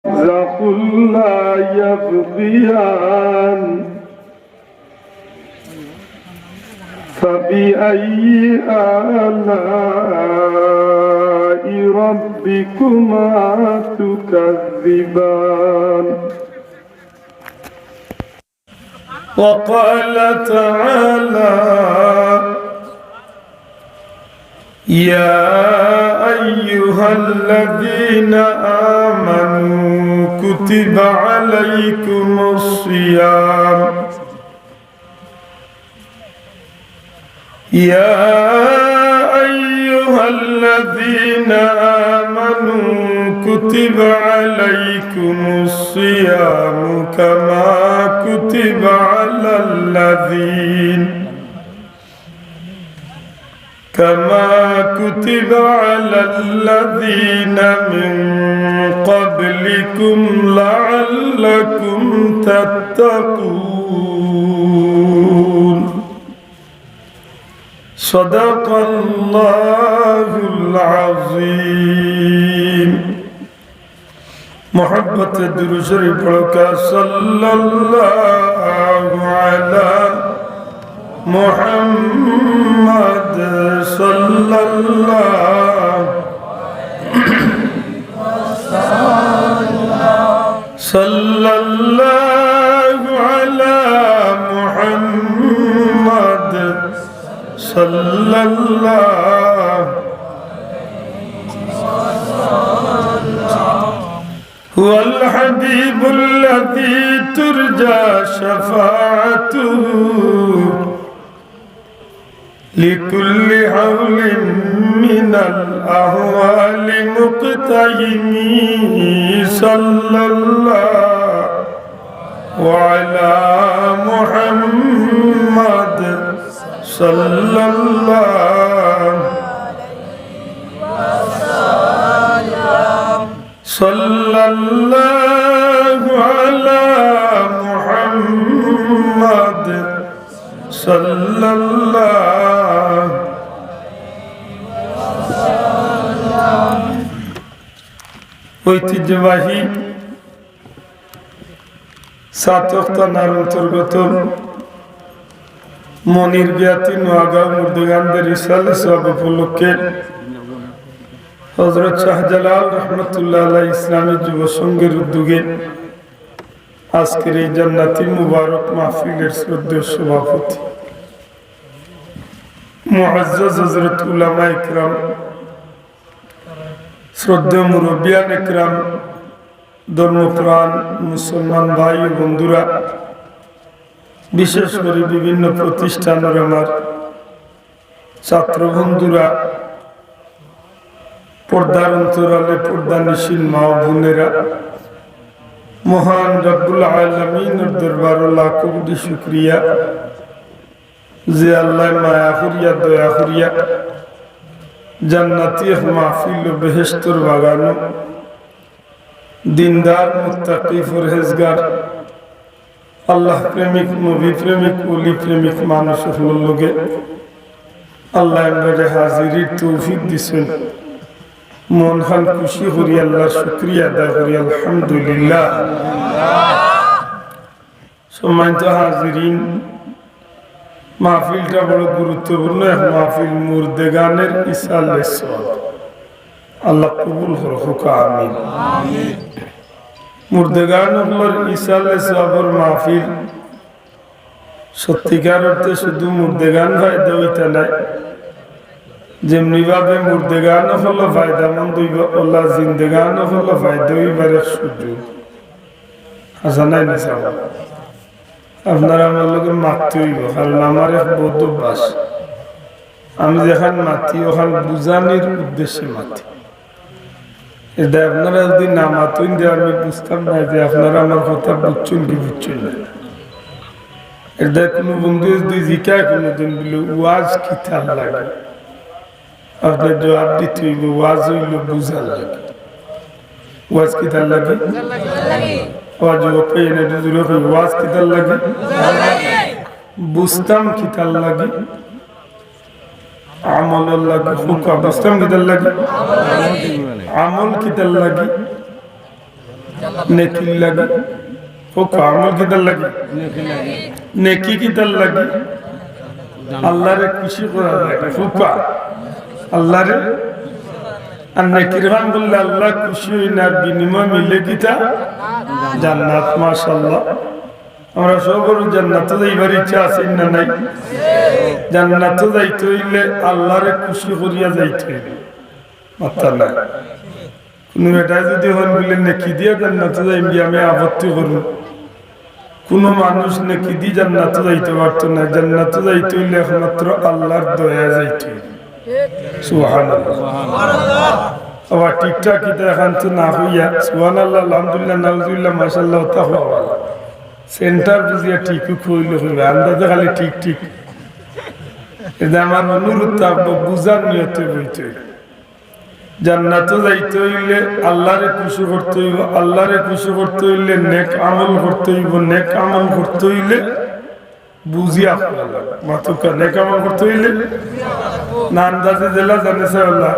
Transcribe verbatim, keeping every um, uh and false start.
برزخ لا يبغيان. فبأي آلاء ربكما تكذبان؟ وقال تعالى: يا أيها الذين آمنوا كتب عليكم الصيام، يا أيها الذين آمنوا كتب عليكم الصيام كما كتب على الذين كما كتب على الذين من قبلكم لعلكم تتقون. صدق الله العظيم. محبت درود شریف پڑھو کہ صلی اللہ علی محمد، صلی اللہ، صلی اللہ علی محمد، صلی اللہ، هو الحبيب الذي ترجى شفاعته لكل هول من الأهوال مقتحم. صلى الله على محمد، صلى الله، صلى الله على محمد، صلى الله. ঐতিহ্যবাহী ছাতক থানার অন্তর্গত মনির জ্ঞাতি নোয়াগাঁও মুর্দেগানদের ইসালে সওয়াব উপলক্ষে হযরত শাহজালাল রহমতুল্লাহ আলাইহি ইসলামী যুব সংঘের উদ্যোগে আজকের এই জান্নাতি মুবারক মাহফিলের শ্রদ্ধেয় সভাপতি মুআজ্জাজ হযরত উলামা একরাম, শ্রদ্ধেয় মুরব্বিয়ান একরাম, ধর্মপ্রাণ মুসলমান ভাই ও বন্ধুরা, বিশেষ করে বিভিন্ন প্রতিষ্ঠানের আমার ছাত্র বন্ধুরা, পর্দার অন্তরালে পর্দানিশীন মা ও বোনেরা, মহান রব্বুল আলামিনের দরবারো লাখো কোটি শুকরিয়া যে আল্লায় মায়া করিয়া, দয়া করিয়া জান্নাতি এক মাহফিল ও বেহেশতর বাগানো দিনদার, মুত্তাকি, পরহেজগার, আল্লাহ প্রেমিক, নবী প্রেমিক, ওলি প্রেমিক মানুষ অকলর লগে আল্লায় আমরারে হাজিরির তৌফিক দিছইন। মন খান খুশি করি আল্লাহর শুকরিয়া আদায় করি, আলহামদুলিল্লাহ। সম্মানিত হাজিরিন, মাহফিলটা বড় গুরুত্বপূর্ণ এক মাহফিল, মুর্দেগানের ইসালে সওয়াব। আল্লাহ কবুল করুক, আমিন। মুর্দেগান অকলর ইসালে সওয়াবর মাহফিল সত্যিকার অর্থে শুধু মুর্দেগান ফায়দা অইতা নায়, যেমনি ভাবে মুর্দেগান অকল ফায়দামন্দ অইবা, অলা জিন্দেগান অকল ফায়দা অইবার এক সুযোগ। হাছা নায় নি সাব? আপনারা আমার লগে মাততে অইবো, কারণ আমার এক বদ অভ্যাস, আমি যেখান মাতি, ওখান বুঝানির উদ্দেশ্যে মাতি। এটা আপনারা যদি না মাতইন, তে আমি বুঝতাম না যে আপনারা আমার কথা বুঝছইন কি বুঝছইন না। এটা কোনো বন্ধু যদি জিকায় কোনোদিন, বলে, "ওয়াজ কিতার লাগি?" আপনে জবাব দিতে অইবো, ওয়াজ অইলো বুঝার লাগি। ওয়াজ কিতার লাগি? ওয়াজ অইলো, এই না, একটু জোরে কইবো, ওয়াজ কিতার লাগি? বুঝতাম কিতার লাগি? আমলর লাগি। হুকা, বুঝতাম কিতার লাগি? আমল কিতার লাগি? নেকির লাগি। ফুকা, আমল কিতার লাগি? নেকি কিতার লাগি? আল্লাহরে খুশি করার লাগি। ফুকা, আল্লাহরে। আর নেকির কাম করলে আল্লাহ খুশি অইন, আর বিনিময় মিলে কিতা? জান্নাত। মাশাআল্লাহ। আমরা সবর জান্নাতো যাইবার ইচ্ছা আছে না নাই? জান্নাতো যাইতে অইলে আল্লাহরে খুশি করিয়া যাইতে অইলে মাত্তা নাই। কুনু বেটায় যুদি অখন বুলে নেকি দিয়া জান্নাতো যাইমু, আমি আপত্তি করমু। কুনু মানুষ নেকি দি জান্নাতো যাইতে পারতো নায়। জান্নাতো যাইতে অইলে একমাত্র আল্লাহর দয়ায় যাইতে অইবো। সুবহানাল্লাহ। আবার ঠিকঠাক কিতা এখান তো না কইয়া সুবহানাল্লাহ, আলহামদুলিল্লাহ, নাউজুবিল্লাহ, মাশাআল্লাহ, তা কওয়া ভালা। সেন্টার বুঝিয়া ঠিক কইলে কইবা, আন্দাজে খালি ঠিক ঠিক। এটা আমার অনুরোধ থাকবো, বুঝার নিয়তে বইতে অইবো। জান্নাতো যাইতে অইলে আল্লাহরে খুশি করতে অইবো, আল্লাহরে খুশি করতে অইলে নেক আমল করতে অইবো, নেক আমল করতে অইলে বুঝিয়া করা লাগবো। মাতুক্কা, নেক আমল করতে অইলে না আন্দাজে যেলা জানে সে আল্লাহ।